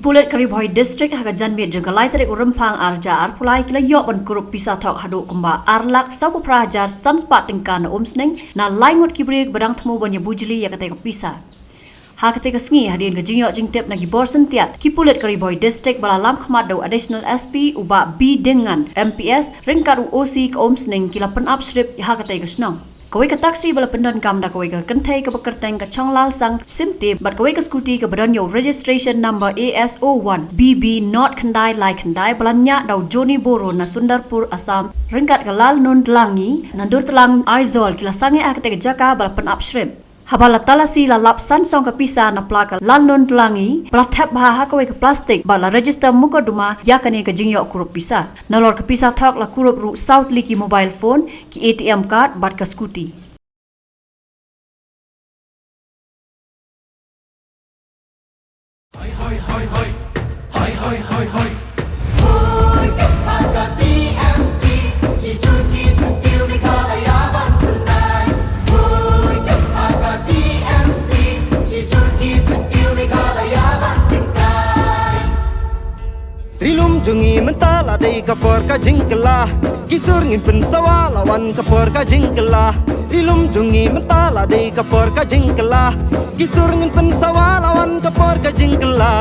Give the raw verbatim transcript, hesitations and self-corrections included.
Pulit ka Ri Bhoi District ha ka janmiet jong ka lai tarik u Rymphang ar hajar arphew lai ki la ïoh ban kurup pisa thok haduh kumba ar lak sawphew phra hajar san spah tyngka na Umsning na lai ngut ki briew ba dang thmu ban ïa bujli ïa katei ka pisa. Ha katei ka sngi hadien ka jingïoh jingtip na ki bor syntiat ki pulit ka Ri Bhoi District ba la lam khmat da u Additional S P u Bah B Diengngan M P S ryngkat u O C ka Umsning ki la pynap shrip ha katei ka shnong. Kawei ka taxi ba la pyndonkam da kawei ka kynthei kaba kyrteng ka Chonglal Sang Simte bad kawei ka scooty kaba don ïa u registration number A S O one B B not khyndai lai khyndai ba la ñiah da u Johnny Boro na Sundarpur Assam ryngkat ka Lalnun Tlangi na Durtlang Aizawl ki la sangeh ha katei ka jaka ba la pynap shrip. Haba la talasi la lap san song ka pisa na pla ka Lalnun Tlangi ba la thep bha ha kawei ka plastik bad la register mukotduma ïa kane ka jingïoh kurup pisa. Nalor ka pisa thok la kurup ruh saw tylli ki mobile phone, ki A T M card bad ka scooty. Ri lum jong ngi mynta la dei ka por ka jingkylla. Ki sur ngin pynsawa la wan ka por ka jingkylla. Ri lum jong ngi mynta la dei ka por ka jingkylla. Ki sur ngin pynsawa la wan ka por ka jingkylla.